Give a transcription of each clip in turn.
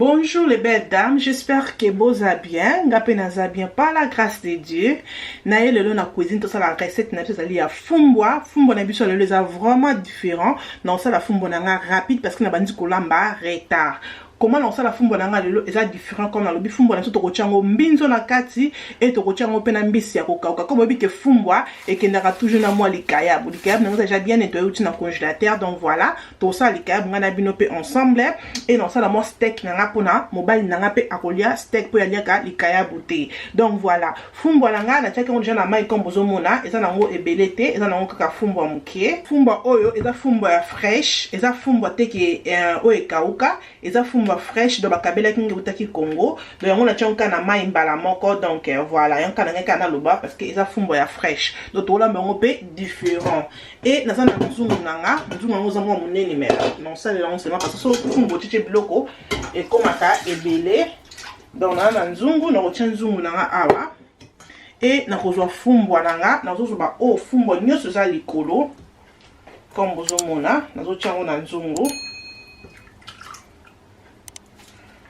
Bonjour les belles dames, j'espère que boza bien, nga pe naza bien par la grâce de Dieu. Na ye lelo na cuisine tosala recette na biso ezali ya fumbwa, fumbwa na biso lelo eza vraiment différent. Na osala fumbwa na nga rapide parce que na bandi kolamba retard. Comment na osala fumbwa na nga lelo eza différent comme nalobi fumbwa na biso tokotia yango mbinzo na kati et tokotia yango pe na mbisi ya kokauka. Comme oyebi ke fumbwa ekendaka toujours na mwa likayabu. Likayabu na ngo eza déjà bien nettoyé outi na congélateur, donc voilà. Tosala likayabu nga na bino pe ensemble et nasala mwa steak na nga mpona mobali na nga mpe akolia steak mpo aliaka likayabu te. Donc voilà, fumbwa na nga natiaki yango déjà na mai comme bozomona, eza nango ebele te, eza nango kaka fumbwa moke. Fumbwa oyo eza fumbwa ya fresh, eza fumbwa te ke oyo ekauka, eza fumbwa fresh, donc bakabelaki ngai eutaki Congo, donc yango natia yango kaka na mai mbala moko. Donc voilà, yango kaka na ngai kaka naloba parce que eza fumbwa ya fresh, donc tokolamba yango mpe différent. Et naza na nzungu na nga, nzungu yango eza mwa monene, mais naosalela yango seulement parce que soki fumbwa otitie biloko ekomaka ebele. Donc naza na nzungu, nakotia nzungu na nga awa et nakozwa fumbwa na nga, nazozwa ba oyo fumbwa nyonso eza likolo comme bozomona, nazotia yango na nzungu.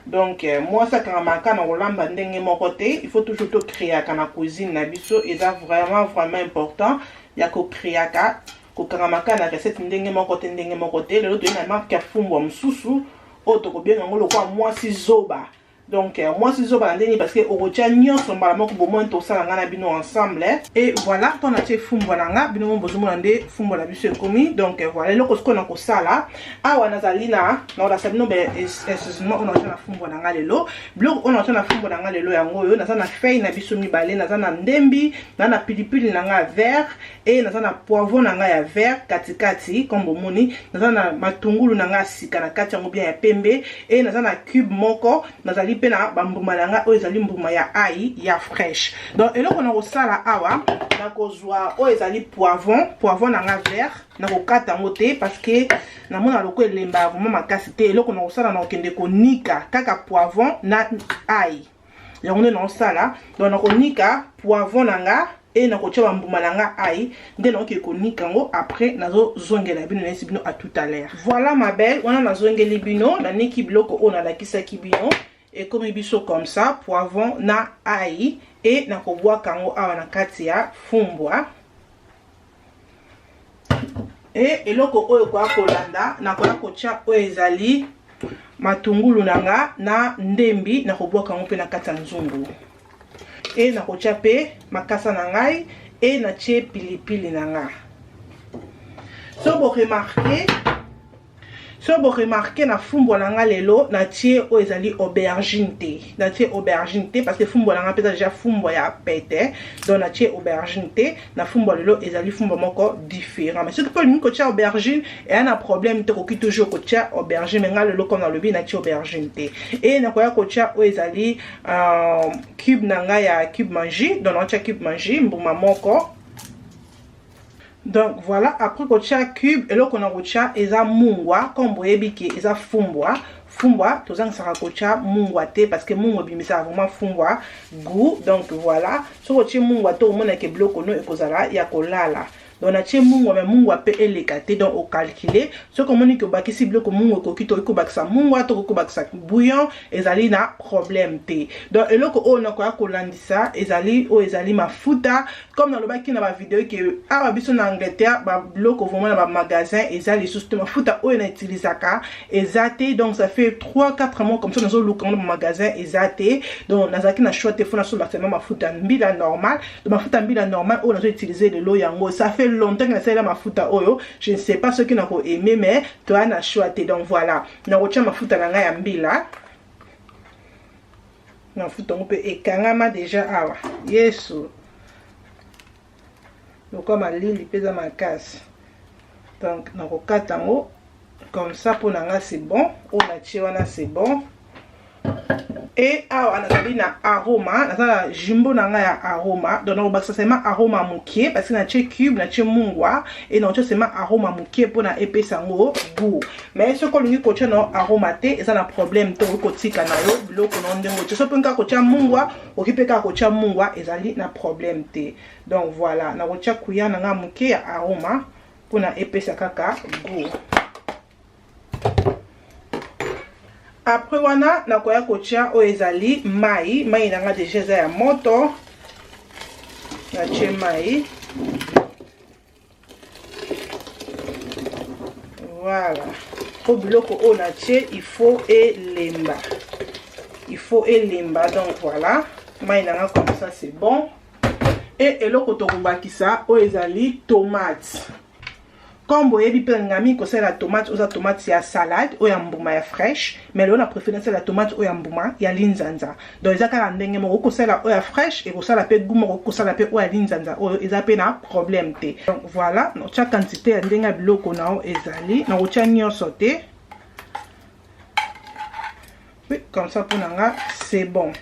Donc mwasi akangamaka na kolamba ndenge moko te, il faut toujours tocréaka na cuisine na biso, eza vraiment vraiment important ya kocréaka, kokangamaka na recette ndenge moko te, ndenge moko te. Lelo toye na marque ya fumbwa mosusu oyo tokobenga yango lokola mwasi zoba. Donc mwasi zoba na ndenge parce que okotia nyonso mbala moko, bomoi tosala nga na bino ensemble. Et voilà, mpo natie fumbwa na nga, bino mo bozomona nde fumbwa na biso ekomi. Donc voilà, eloko sikoyo na kosala awa, nazali na nakolakisa bino assaisonnement oyo nakotia na fumbwa na nga lelo. Biloko oyo nakotia na fumbwa na nga lelo yango oyo: naza na feuille na biso mibale, naza na ndembi, naza na pilipili na nga ya vert e naza na poivron na nga ya vert katikati comme bomoni, naza na matungulu na nga ya sika na kati yango bien ya pembe e naza na cube moko, nazali mpe na bambuma na nga oyo ezali mbuma ya ail ya fresh. Donc eloko na kosala awa, nakozwa oyo ezali poivron, poivron na nga vert, nakokata yango te parce que namona loko elemba vraiment makasi te. Eloko na kosala, nakokende konika kaka poivron na ail, yango nde naosala. Donc nakonika poivron na nga e nakotia bambuma na nga ail, nde nakoki konika yango. Après nazozongela bino, nayesi bino à tout à l'heure. Voilà ma belle, wana nazongeli bino, naniki biloko oyo nalakisaki bino, ekomi biso comme ça, poivron na ail, e nakobwaka yango awa na kati ya fumbwa. E eloko oyo koya kolanda, nakoya kotia oyo ezali matungulu na nga na ndembi, nakobwaka yango mpe na kati ya nzungu e nakotia mpe makasa na ngai e natie pilipili na nga. So boremarquer, na fumbwa na nga lelo natie oyo ezali aubergine te, natie aubergine te parce que fumbwa na nga mpe eza déjà fumbwa ya pete, donc natie aubergine te na fumbwa lelo. Ezali fumbwa moko différent, mais soki mpe olingi kotia aubergine, eya na problème te, koki toujours kotia aubergine, mais nga lelo, comme nalobi, natie aubergine te. E nakoya kotia oyo ezali cube na ngai ya cube Maggi, donc nakotia cube Maggi mbuma moko. Donc voilà, après kotia cube, eloko na kotia eza mungwa. Comme boyebi ke eza fumbwa, fumbwa tozangisaka kotia mungwa te parce que mungwa ebimisaka vraiment fumbwa goût. Donc voilà, soki otie mungwa te, omonake biloko no ekozala ya kolala. Donc natie mungwa, mais mungwa mpe eleka te, donc ocalculer. Soki omoni ke obakisi biloko, mungwa ekoki, tokoki kobakisa mungwa, tokoki kobakisa bouillon, ezali na problème te. Donc eloko oyo nakoya kolandisa ezali oyo ezali mafuta. Comme nalobaki na bavideo ke awa biso na Angleterre, babiloko vraiment na bamagasin eza lisusu te, mafuta oyo na utilisaka eza te. Donc ça fait 3 4 mois comme ça nazoluka ngo na bamagasin, eza te. Donc nazalaki na choix te, faut nasomba seulement mafuta mbila normal. Donc mafuta mbila normal oyo nazoutiliser lelo yango, ça fait longtemps que nasalela mafuta oyo, je ne sais pas soki nakoaime, mais toya na choix te. Donc voilà, nakotia mafuta na ngai ya mbila. Mafuta yango mpe ekangama déjà awa, yesu, lokwa malili mpe eza makasi. Donc nakokata yango comme ça, mpo na nga c'est bon, oyo natie wana c'est bon. E awa nazali na aroma, naza na jumbo na ngai ya aroma, donc nakobakisa seulement aroma moke parce que natie cube, natie mungwa e nakotia seulement aroma moke mpona epesa yango goût. Mais soki olingi kotia na aroma te, eza na problème te, okoki kotika na yo biloko na ndenge otie. Soki mpe kaka kotia mungwa, okoki mpe kaka kotia mungwa, ezali na problème te. Donc voilà, nakotia cuillère na ngai moke ya aroma mpona epesa kaka goût. Après wana nakoya kotia oyo ezali mai. Mai na nga deja eza ya moto, natie mai. Voilà, po biloko oyo natie il faut elemba, il faut elemba. Donc voilà, mai na nga comme ça, c'est bon. E eloko tokobakisa oyo ezali tomate. Comme boyebi mpe, nalinga mingi kosalela tomate oza tomate ya salade, oyo ya mbuma ya fraîche, mais lelo na préféré nasalela tomate oyo ya mbuma ya linzanza. Donc eza kaka ndenge moko, okosala oyo ya fraîche, ekosala mpe goût moko, okosala mpe oyo ya linzanza oyo, eza mpe na problème te. Donc voilà, nakotia quantité ya ndenge ya biloko na yo ezali, nakotia nyonso te. Oui, comme ça mpo na nga c'est bon.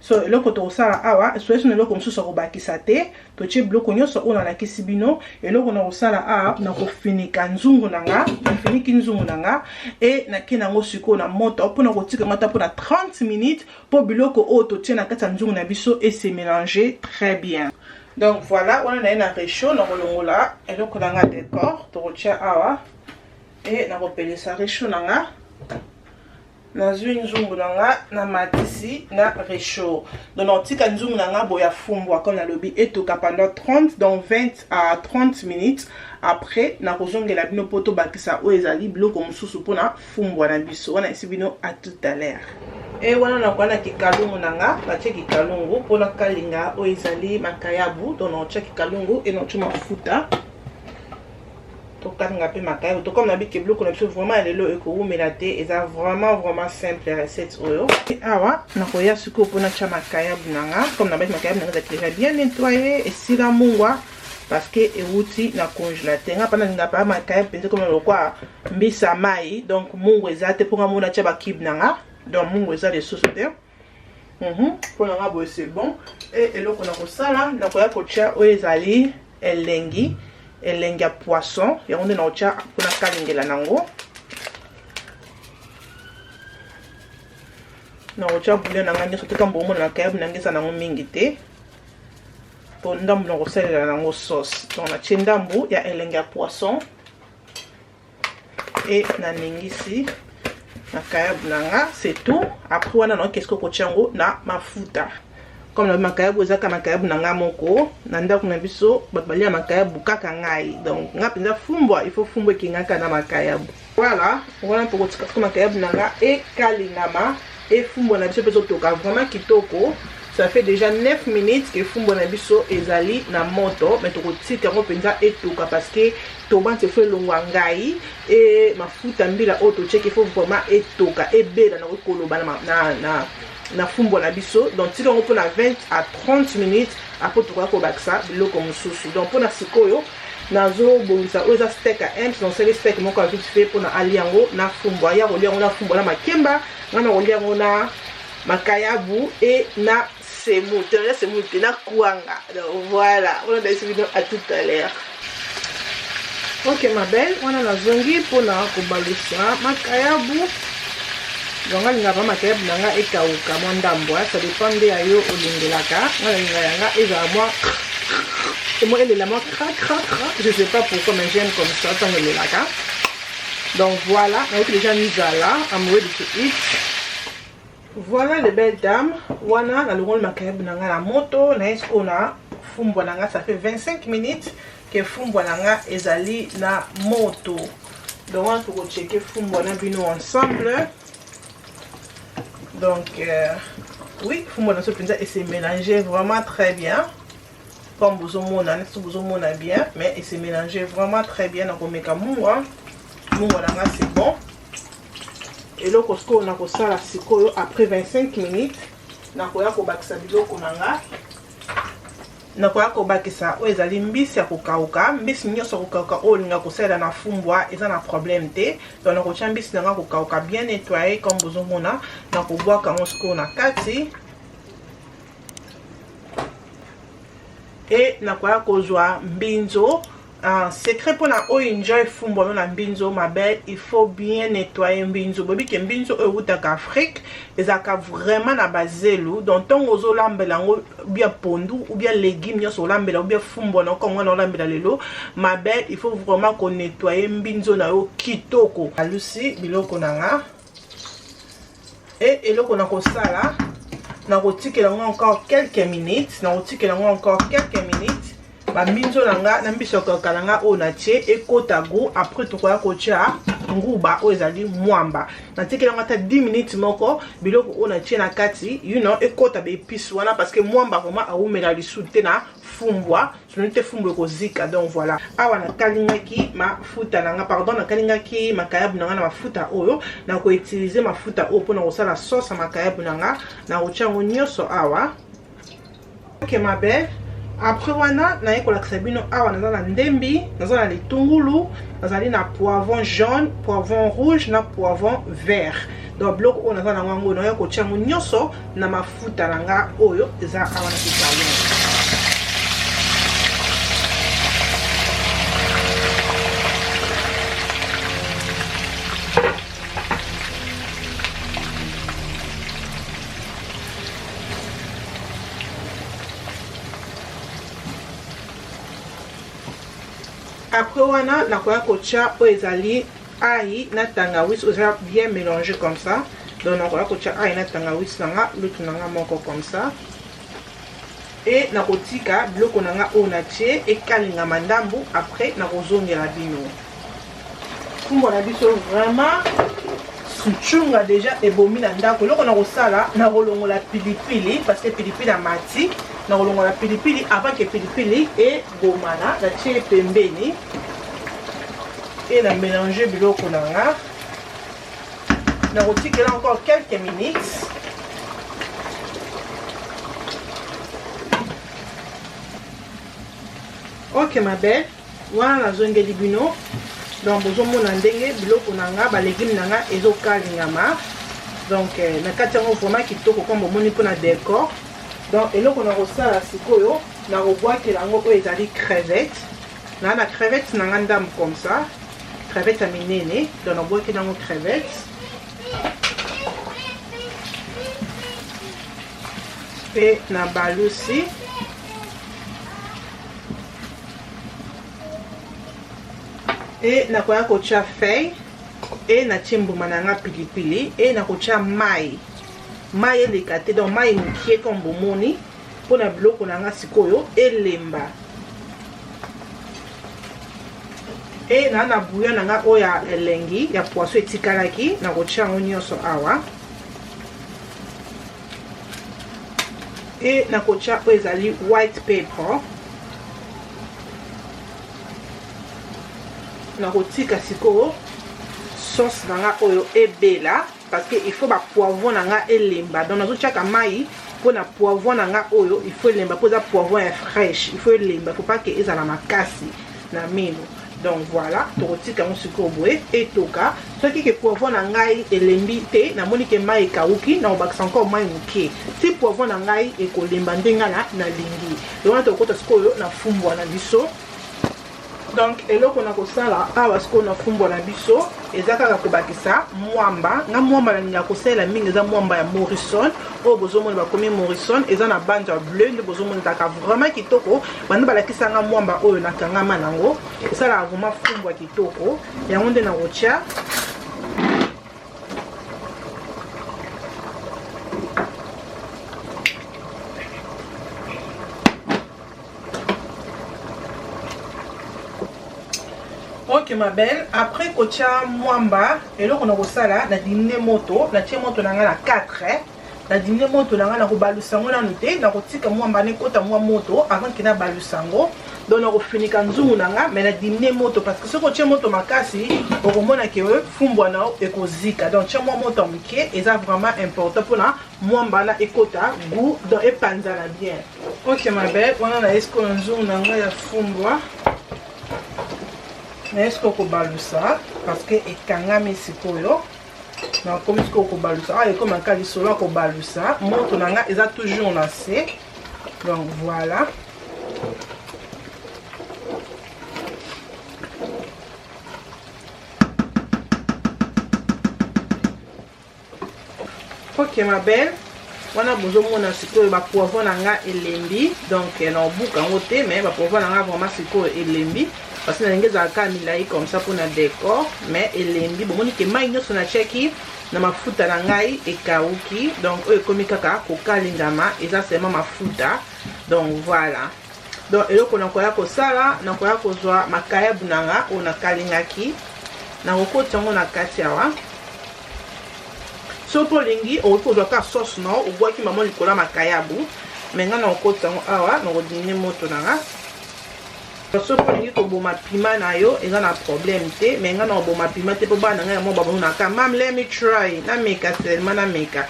So eloko tokosala awa, soki na eloko mosusu akobakisa te, totie biloko nyonso oyo nalakisi bino. Eloko na kosala awa, na kofinika nzungu na nga. Nafiniki nzungu na nga e nakie nango sikoyo na moto mpona kotika yango ata mpona 30 minutes, mpo biloko oyo totie na kati ya nzungu na biso ese mélanger très bien. Donc voilà, wana naye na réchaud, na kolongola eloko na nga décor tokotia awa e nakopelisa réchaud na nga. Nazwi nzungu na nga, namatisi na réchaud. Donc nakotika nzungu na nga boye ya fumbwa, comme nalobi, etoka pendant 30, donc 20 à 30 minutes. Après nakozongela bino mpo tobakisa oyo ezali biloko mosusu mpona fumbwa na biso wana. Esi bino, à tout à l'heure. E wana nakoya na kikalungu na nga, batie kikalungu mpona kalinga oyo ezali makayabu. Donc nakotia kikalungu e nakotia mafuta, tokalinga mpe makayabu. To comme nabiki biloko na biso vraiment ya lelo ekowumela te, eza vraiment vraiment simple recette oyo. Awa nakoya sikoyo mpona tia makayabu na nga. Comme nabaki, makayabu na nga ezalaki déjà bien nettoyé, esila mungwa parce que ewuti na congélateur. Nga mpa nalinga pa makayabu mpenza comme lokwa mbisa mai, donc mungwa eza te mpo nga mona tia bacube na nga. Donc mungwa eza lisusu te mpo na nga boye, c'est bon. E eloko na kosala, nakoya kotia oyo ezali elengi ya poisson. Yango nde nakotia mpona kalingela nango. Nakotia bouillon na ngai nyonso te, kambo omona makayabu na ngai eza nango mingi te, mpo ndambu na kosalela nango sauce. Donc natie ndambu ya elengi ya poisson e naningisi makayabu na nga, c'est tout. Après wana naoki sikoyo kotia yango na mafuta. Comme na makayabu ezaka makayabu na nga moko na ndako na biso, bato balia makayabu kaka ngai. Donc nga mpenza fumbwa, il faut fumbwa ekengaka na makayabu. Voilà, wana mpo kotika siko makayabu na nga ekalingama. Efumbwa na biso mpe ezotoka vraiment kitoko. Ça fait déjà 9 minutes que fumbwa na biso ezali na moto, mais tokotika yango mpenza etoka parce que tomate faut elongwa ngai e mafuta mbila oyo totiaki, faut vraiment etoka, ebela na koloba na fumbwa na biso. Donc tika yango mpona 20 à 30 minutes. Après tokoya kobakisa biloko mosusu. Donc mpona sikoyo nazobongisa oyo eza steak ya ems. Nasali steak moko ya vite fait mpona alia yango na fumbwa, ya kolia yango na fumbwa na makemba. Ngai na kolia yango na makayabu e na semu te, na semu te, na kwanga. Donc voilà, wana nayesi bino, à tout à l'heure. Ok ma belle, wana nazongi mpona kobalusa makayabu. Donc alingaka makayabu na nga ekauka mwa ndambo, ça dépend nde ya yo olingelaka. Nga nalinga yanga ezala mwa elela mwa cra cra cra, je sais pas pourquoi, mais j'aime comme ça ntango elelaka. Donc voilà, nayoki déjà nzala, I'm ready to eat. Voilà les belles dames, wana nalongoli makayabu na nga na moto, naye sikoyo na fumbwa na nga. Ça fait 25 minutes que fumbwa na nga ezali na moto. Donc wana tokochecker fumbwa na bino ensemble. Donc oui, fumbwa na biso mpenza ese mélanger vraiment très bien, comme bozomona, neti bozomona bien, mais ese mélanger vraiment très bien. Nakomeka mungwa, mungwa na nga c'est bon. Eloko sikoyo nakosala sikoyo, après 25 minutes nakoya kobakisa biloko na nga. Nakoya kobakisa oyo ezali mbisi ya kokauka. Mbisi nyonso ya kokauka oyo olinga kosalela na fumbwa eza na problème te. Donc nakotia mbisi na nga kokauka, bien nettoyé comme bozomona. Nakobwaka yango sikoyo na kati e nakoya kozwa mbinzo. Secret mpona oyo enjoy fumbwa no na mbinzo, ma belle, il faut bien nettoyer mbinzo. Boyebi ke mbinzo oyo ewutaka Afrique ezalaka vraiment na bazelu. Donc ntongo ozolambela yango, bien pondu ou bien légume nyonso olambela, ou bien fumbwa na okomwana wana olambela lelo, ma belle, il faut vraiment konettoyer mbinzo na yo kitoko. Alusi biloko na nga. E eloko nakosala, nakotikela yango encore quelques minutes, nakotikela yango encore quelques minutes. Bambinzo na nga na mbisi ya kokauka na nga oyo natie ekota goût. Après tokoya kotia nguba oyo ezali mwamba. Natikeli yango ata 10 minutes moko, biloko oyo natie na kati, you know, ekota ba épices wana, parce que mwamba vraiment awumela lisu te na fumbwa, sinon te fumbwa ekozika. Donc voilà, awa nakalingaki mafuta na nga, pardon, nakalingaki makayabu na nga na mafuta oyo. Nakoutiliser mafuta oyo mpona kosala sauce ya makayabu na nga. Nakotia yango nyonso awa. Ok ma belle, après wana naye kolakisa bino awa naza na ndembi, naza na litungulu, nazali na poivron jaune, poivron rouge na poivron vert. Donc biloko oyo naza nango yango, naye kotia yango nyonso na mafuta na nga oyo eza awa na kikalunga. Après wana nakoya kotia oyo ezali ail na tangawisi, oyo eza bien mélangé comme ça. Donc nakoya kotia ail na tangawisi na nga, lutu na nga moko comme ça. E nakotika biloko na nga oyo natie ekalingama ndambu. Après nakozongela bino. Fumbwa na biso vraiment suchunga déjà ebomi na ndako. Eloko na kosala, nakolongola pilipili, parce que pilipili amati. Nakolongola pilipili avant que pilipili ebomana. Natie pembeni e na mélange biloko na nga. Nakotikela encore quelques minutes. Ok ma belle, wana nazongeli bino. Donc bozomona ndenge biloko na nga, balégume na nga ezokalingama. Donc na kati yango vraiment kitoko, comme bomoni, mpona décor. Donc eloko na kosala sikoyo, nakobwakela yango oyo ezali crevette. Na crevette na nga ndambo comme ça, crevette ya minene. Donc nabwakela yango crevette mpe na balusi. E nakoya kotia feuille e natie mbuma na nga pilipili. E nakotia mai, mai eleka te, donc mai mokie comme bomoni, mpona biloko na nga sikoyo elemba. E na bouillon na nga oyo ya elengi ya poisson etikalaki, nakotia yango nyonso awa. E nakotia oyo ezali white pepper. Nakotika sikoyo sauce na nga oyo ebela, parce que il faut bapoivron na nga elemba. Donc nazotiaka mai mpona poivron na nga oyo, il faut elemba, mpo eza poivron ya fraîche, il faut elemba, il faut pas que ezala makasi na mino. Donc voilà, tokotika yango sikoyo boye etoka. Soki que poivron na ngai elembi te, namoni que mai ekawuki, nakobakisa encore mai moke ti poivron na ngai ekolemba ndenge na nalingi. Wana tokokota sikoyo na fumbwa na biso. Donc eloko na kosala awa sikoyo na fumbwa na biso eza kaka kobakisa mwamba. Nga mwamba nalingaka kosalela mingi eza mwamba ya Morrison oyo bozomona bakomi Morrison, eza na bande ya bleu nde bozomona, ezalaka vraiment kitoko. Banda balakisanga mwamba oyo, nakangama nango, esalaka vraiment fumbwa kitoko. Yango nde nakotia. Ok ma belle, après kotia mwamba, eloko na kosala, na diminuer moto. Natie moto na nga na 4, na diminuer moto na nga. Nakobalusa yango nanu te, nakotika mwamba nekota mwa moto avant que nabalusa yango. Donc nakofinika nzungu na nga, mais na diminuer moto, parce que soki otie moto makasi, okomona que fumbwa na yo ekozika. Donc tia mwa moto ya moke, eza vraiment important mpona mwamba na ekota goût, donc epanzana bien. Ok ma belle, wana na sikoyo na nzungu na ngai ya fumbwa, naye sikoyo kobalusa, parce que ekangami sikoyo. Nakomi sikoyo kobalusa awa, ekomaka lisolo ya kobalusa. Moto na nga eza toujours na se. Donc voilà. Ok ma belle, wana bozomona sikoyo bapoivron na nga elembi. Donc naobuka yango te, mais bapoivron na nga vraiment sikoyo elembi. Parce que nalingi ezala kaka milai comme ça mpona décor, mais elembi. Bomoni ke mai nyonso natiaki na mafuta na ngai ekauki. Donc oyo ekomi kaka kokalingama, eza seulement mafuta. Donc voilà. Donc eloko nakoya kosala, nakoya kozwa makayabu na nga oyo nakalingaki, nakokotisa yango na kati awa. Soki olingi, okoki kozwa kaka sauce na obwaki mama likolo ya makayabu, mais nga nakokotisa yango awa, nakodiminuer moto na nga. Soki olingi koboma piment na yo, eza na problème te, mais nga na koboma piment te, mpo bana na ngai yango bamonaka: "Mam, let me try." Nameka seulement, nameka.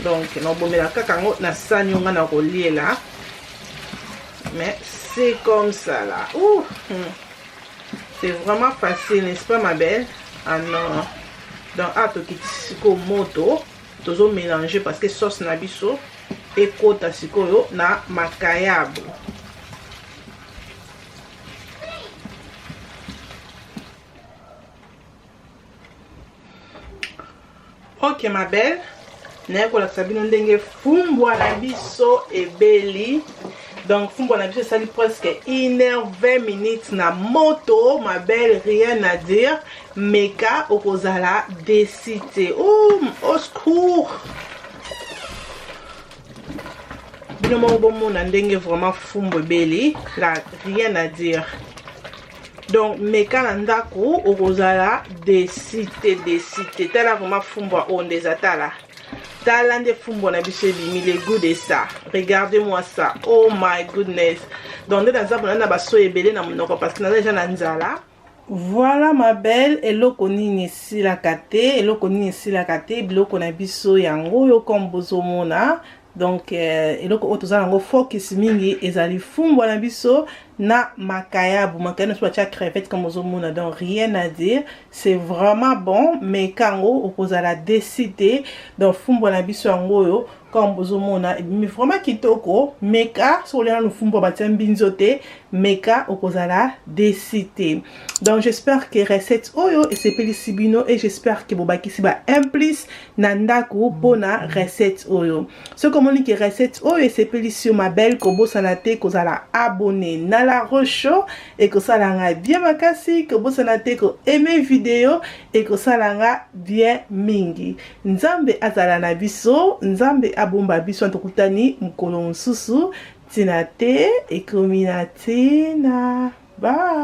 Donc nakobomela kaka yango na sani oyo nga na koliela. Mais c'est comme ça là. Ouh, C'est vraiment facile, n'est-ce pas, ma belle? Ah non. Donc ah, tokiti sikoyo moto, tozomélange parce que sauce na biso ekota sikoyo na makayabu. Ok, ma belle, naye kolakisa bino ndenge fumbwa na biso ebeli. Donc fumbwa na biso esali presque 1 heure 20 minutes na moto. Ma belle, rien à dire. Meka, okozala déçue te. Oh, au secours! Bino moko bomona ndenge vraiment fumbwa ebeli la, rien à dire. Donc meka na ndako, okozala déçue te, déçue te. Tala vraiment fumbwa oyo nde eza. Tala, tala nde fumbwa na biso ebimi, le goût de ça. Regardez-moi ça, oh my goodness! Donc nde naza bona na baso ebele na monoko parce que naza déjà na nzala. Voilà, ma belle. Eloko nini esilaka te? Eloko nini esilaka te? Biloko na biso yango oyo, comme bozomona. Donc eloko oyo toza yango focus mingi ezali fumbwa na biso na makayabu. Makayabu na biso batia crevette, comme ozomona. Donc rien à dire, c'est vraiment bon. Mais kango okozala déçue te. Donc fumbwa na biso yango oyo, comme bozomona, ebimi vraiment kitoko. Meka, soki olia nanu fumbwa batia mbinzo te, meka, okozala déçue te. Donc j'espère que recette oyo esepelisi bino et j'espère que bobakisi ba 1 plus na ndako mpona recette oyo. Soki omoni ke recette oyo esepelisi yo, ma belle, kobosana te kozala abonné na La Rocho, ekosala nga bien makasi. Kobosana te koaimer video, ekosala nga bien mingi. Nzambe azala na biso, Nzambe abomba biso. Tokutani mokolo mosusu. Ntina te ekomi na ntina. Bye.